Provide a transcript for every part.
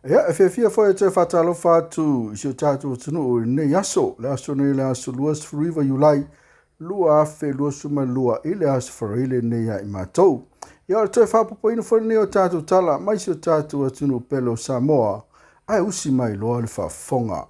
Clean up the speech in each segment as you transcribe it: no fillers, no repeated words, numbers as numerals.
Ia, e fiafia foi e toe faatalofa atu i si o tatou atunuu i lenei aso, le aso nei le aso 29 Iulai 2022 i le aso Faraile nei ia i matou. Ia, o le toe faapopoina foi lenei o tatou tala mai si o tatou atunuu pele o Samoa, ae usi mai loa le faafofoga.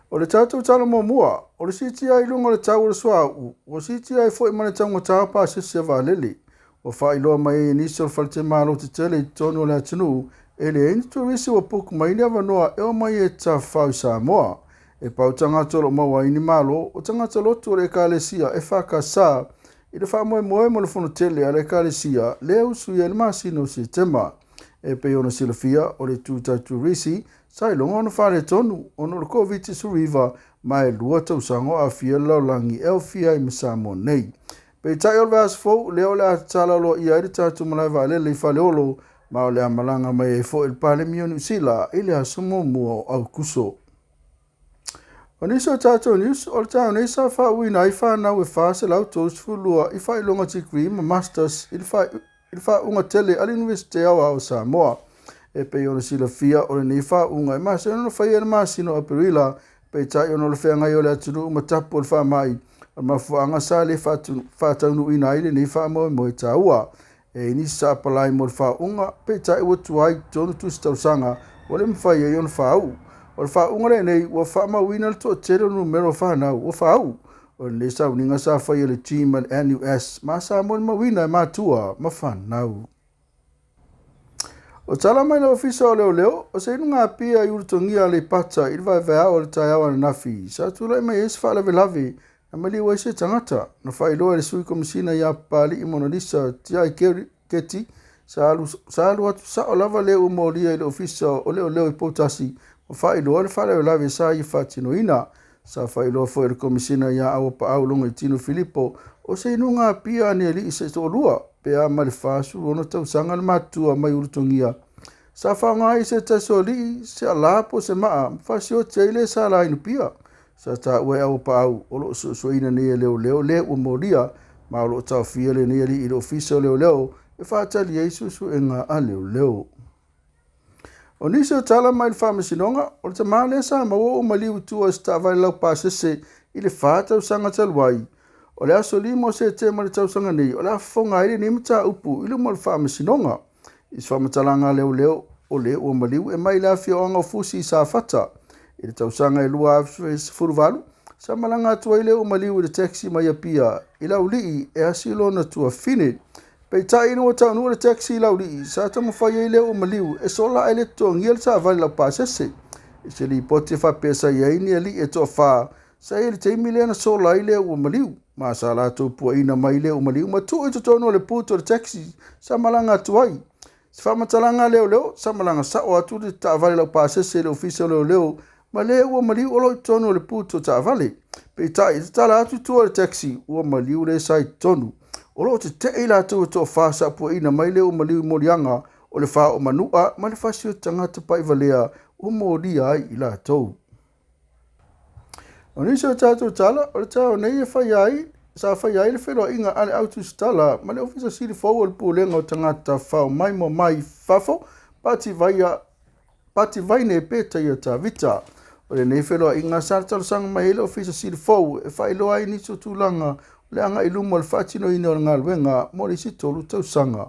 O le tatou tala muamua, o le siitia ai i luga o le tau o le suauu, ua siitia ai foi ma le taugata o pasese a vaalele. Ua faailoa mai ai e nisi o le faletemalo tetele i totonu o le atunuu, e leai ni turisi ua puku mai ni avanoa e omai e tafafao i Samoa. E pau tagata o lo o maua ai ni malo, o tagata lotu o le Ekalesia EFKS i le faamoemoe mo le fonotele a le Ekalesia lea e usuia i le masina o Setema. E pei ona silafia, o le itu tau turisi sa iloga ona faaletonu ona o le Koviti-19 ma e 2 tausaga o aafia le lalolagi e aofia ai ma Samoa nei. Peitai o le vaiaso fou lea o le a tatala aloaia ai le tatou malae vaalele i Faleolo ma o le a malaga mai ai foi le Palemia o Niu Sila i le aso muamua o Aokuso. O nisi o tatou news, o le taeao nei sa faauuina ai fanau e 432 i faailoga degree ma masters i le faauuga tele a le Iunivesite Aoao o Samoa. E pei ona silafia, o lenei faauuga e masani ona faia i le masina o Aperila, peitai ona o le feagai o le atunuu ma tapu o le faamai, o le mafuaaga sa le faataunuuina ai lenei faamoemoe taua. E i ai nisi sa apalai mo le faauuga, peitai ua tuai i totonu tusi talosaga ua le mafai ai ona faauu. O le faauuga lenei ua faamauina le toatele o numera o fanau ua faauu. O lenei sauniga sa faia e le team a le NUS ma sa molimauina e matua ma fanau. O tala mai le Ofisa o Leoleo, o se inuga Apia i Ulutogia Aleipata i le vaevaeao o le taeao ananafi, sa tulai mai ai se faalavelave na maliu ai se tagata. Na faailoa e le Sui Komesina ia Papalii Monalisa Tiai Keti, sa alu atu sao lava le ua molia i le Ofisa o Leoleo i Poutasi ma faailoa le faalavelave sa ia faatinoina. Sa faailoa foi e le Komesina ia Auapaau Logoitino Filipo, o se inuga Apia a ni alii se toalua, pe a ma le 46 tausaga le matutua mai Ulutogia. Sa faaaoga ai se tasi o alii, se alā po o se maa, ma fasioti ai le sa la inupia. Sa taua e Auapaau o lo o suesueina nei e leoleo le ua molia, ma o lo o taofia lenei alii i le Ofisa o Leoleo e faatali ai suesuega a leoleo. O nisi o tala mai le faamasinoga, o le tamā lea sa maua ua maliu i tua i se taavale laupasese i le 4 tausaga talu ai. O le aso 5 o Setema i le tausaga nei o le a fofoga ai lenei mataupu i luma o le faamasinoga. I se faamatalaga a leoleo, o le ua maliu e mai le afioaga o Fusi i Safata. I le tausaga e 2018, sa malaga atu ai le ua maliu i le taxi mai Apia i Laulii e asi lona tuafafine. Peitai ina ua taunuu le taxi i Laulii, sa taumafai ai le ua maliu e sola ae le totogia le taavale laupasese. I se lipoti e faapea sa i ai ni alii e toafa sa i ai i le taimi lea na sola ai le ua maliu, ma sa latou puaina mai le ua maliu ma tuu i totonu o le boot o le taxi sa malaga atu ai. Se faamatalaga a leoleo, sa malaga sao atu le taavale laupasese i le ofisa o leoleo ma le ua maliu o lo o i totonu o le boot o taavale. Peitai, e tatala atu i tua o le taxi, ua maliu le sa i totonu. O lo o tetee i latou e toafa sa puaina mai le ua maliu i moliaga o le fao o manua ma le fasi o tagata paivalea ua molia ai i latou. O nisi o tatou tala, o le taeao nei e faia ai, sa faia ai le feiloaiga a le au tusitala ma le Ofisa Sili fou o le Pulega o Tagata Tafafao Maimoa Mai Fafo, Pati Vaia, Pati Vaine Petaia Tavita. O lenei feiloaiga sa talosaga mai ai le Ofisa Sili fou e faailoa ai nisi o tulaga o le agai i luma o le faatinoina o le galuega mo le isi 3 tausaga.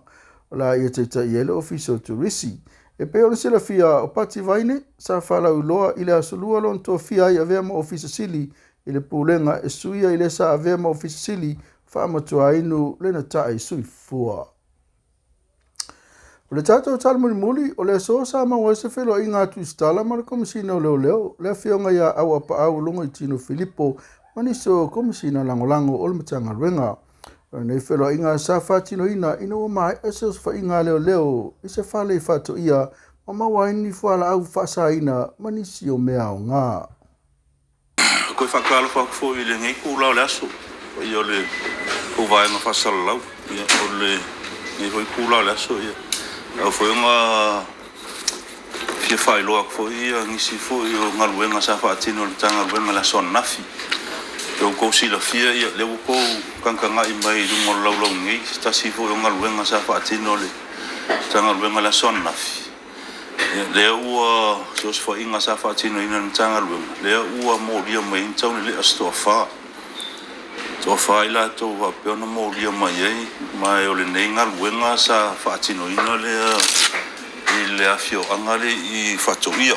O le a ia taitai ai le Ofisa o Turisi. E pei ona silafia, o Pati Vaine sa faalauiloa i le aso 2 lona tofia ai avea ma Ofisa Sili i le Pulega e suia i le sa avea ma Ofisa Sili Faamatuainu Lenatai Soifua. O le tatou tala mulimuli, o le aso sa maua ai se feiloaiga a Tusitala ma le Komesina o Leoleo, le afioga ia Auapaau Logoitino Filipo ma nisi o Komesina Lagolago o le Matagaluega. O lenei feiloaiga sa faatinoina ina ua maea se osofaiga a leoleo i se fale i Faatoia ma maua ai ni fualaau faasaina ma nisi o mea aoga. E toe faatalofa atu foi i lenei itula o le aso, paia o le tou vaega faasalalau. Ia, o lenei foi itula o le aso, ia, ao foi ona fia faailoa atu foi ia nisi foi o galuega sa faatino e le Matagaluega i le aso ananafi. E outou silafia, ia, lea ua outou tagatagai mai i luga o le laulau nei, se tasi foi o galuega sa faatino e le Matagaluega i le aso ananafi. Lea ua se osofaiga sa faatinoina e le Matagaluega, lea ua molia mai ai ni taulelea se toafa. Toafa i latou ua faapea ona molia mai ai, ma o lenei galuega sa faatinoina lea i le afioaga lea i Faatoia.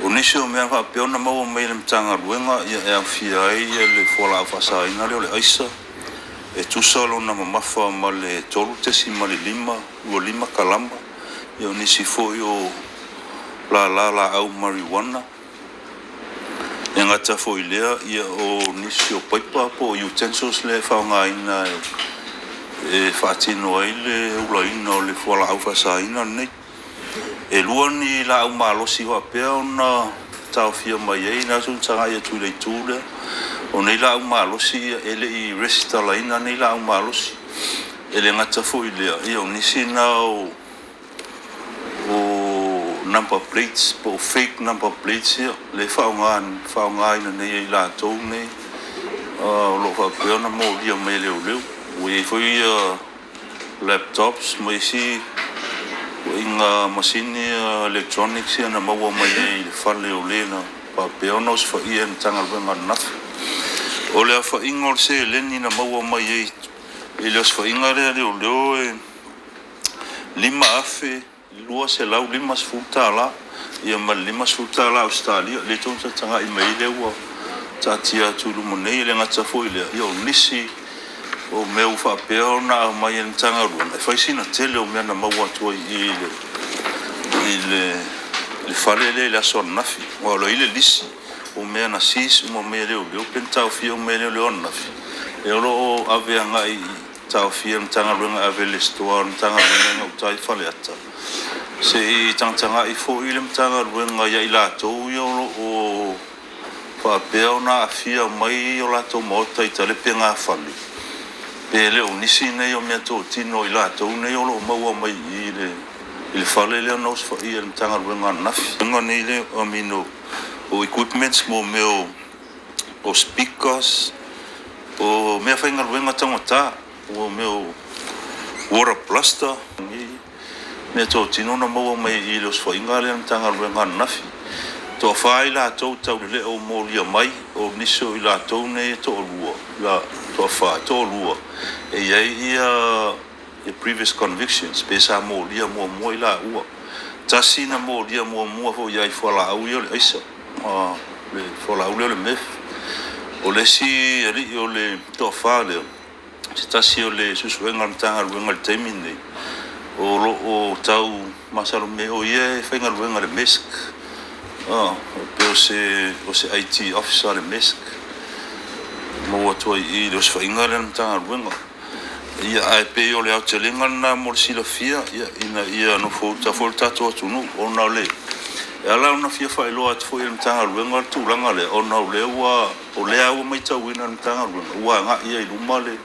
O nisi o mea faapea ona maua mai e le Matagaluega e aofia ai le fualaau faasaina lea o le aisa, e tusa lona mamafa ma le 3.525 kalama, o nisi foi o lala laau marijuana, e gata foi i lea o nisi o paipa po o utensils lea e faaaogaina e faatino ai le ulaina o le fualaau faasaina lenei. E 2 ni laau malosi faapea ona taofia mai ai, lena ua tagai atu i le itu lea. O nei laau malosi e le i resitalaina nei laau malosi. E le gata foi i lea, o nisi na o number plates po o fake number plates ia lea e faaaogaina nei e i latou nei o lo o faapea ona molia mai e leoleo. Ua i ai foi laptops ma isi ituaiga masini electronics ia na maua mai ai i le fale o le na faapea ona osofaia e le Matagaluega ananafi. O le aofaiga o le seleni na maua mai ai i le osofaiga lea a leoleo e $5,250 ma le $50 Ausetalia. O lea tou te tagai mai ai lea ua taatia atu i luma nei. E le gata foi i lea, o nisi o mea ua faapea ona aumai e le Matagaluega, e fai sina tele o mea na maua atu ai i i le fale lea i le aso ananafi. Aua o lo o i ai le lisi o mea na seize uma mai e leoleo pe na taofia uma mai e leoleo ananafi, o lo o ave agai taofia e le Matagaluega e ave i le store a le Matagaluega i gauta i Faleata, se i tagatagai foi le Matagaluega ia i latou ia o lo o faapea ona aafia mai o latou maota i talepegafale, pe le o nisi nei o meatotino a i latou nei o lo o maua mai i le fale lea na osofaia e le Matagaluega ananafi. O equipments mo mea o speakers, o meafaigaluega taugata, o mea o water blaster, meatotino na maua mai i le osofaiga lea a le Matagaluega ananafi. E toafa i latou taulelea ua molia mai, o nisi o i latou nei e toalua, toafa, e toalua e i ai previous convictions, pe sa molia muamua i laua. Tasi na molia muamua foi i fualaau ia o le aisa, le fualaau lea o le meth. O le isi alii o le toafa lea, se tasi o le suesuega a le Matagaluega i le taimi lenei, o lo o tau masalomea o ia e faigaluega i le MESC, pei o se IT officer a le MESC, maua atu ai i i le osofaiga lea a le Matagaluega. Ia, ae pei o le aotelega lena mo le silafia ina ia nofouta foi le tatou atunuu, ona o le e ala ona fia faailoa atu foi e le Matagaluega le tulaga lea, ona o lea ua o lea ua matauina e le Matagaluega ua agai ai i luma le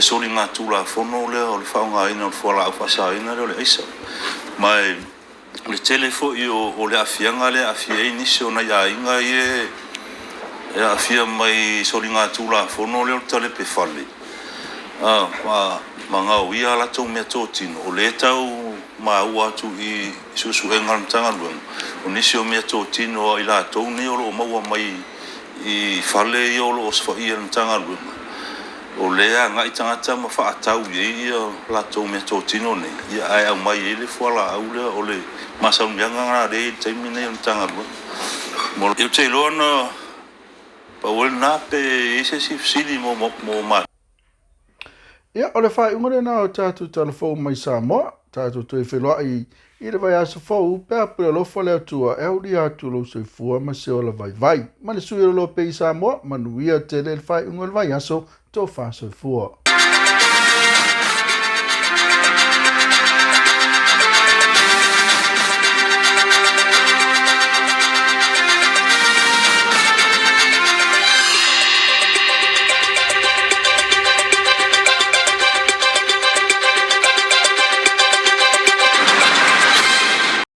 soligatulafono lea o le faaaogaina o le fualaau faasaina lea o le aisa. Ma o le tele foi o le aafiaga lea e aafia ai nisi o nai aiga ia e aafia mai i soligatulafono lea o le talepe fale, ma gaoia a latou meatotino, o lea e tau maua atu i suesuega a le Matagaluega, o nisi o meatotino a i latou nei o lo o maua mai i fale ia o lo o osofaia e le Matagaluega, o lea e agai tagata ma faatau i ai ia latou meatotino nei, ae aumai ai le fualaau lea. O le masalosaloga lena lea e i ai i le taimi lenei o le Matagaluega. Ou te iloa na pau ai lena, pe i ai se isi fesili mo matou. Ia, o le faaiuga lena o tatou talafou mai Samoa, tatou toe feiloai i le vaiaso fou pe a pule alofa le Atua e aulia atu lou soifua ma se ola vaivai. Ma le sui o lo pei Samoa, manuia tele le faaiuga o le vaiaso, tofa soifua.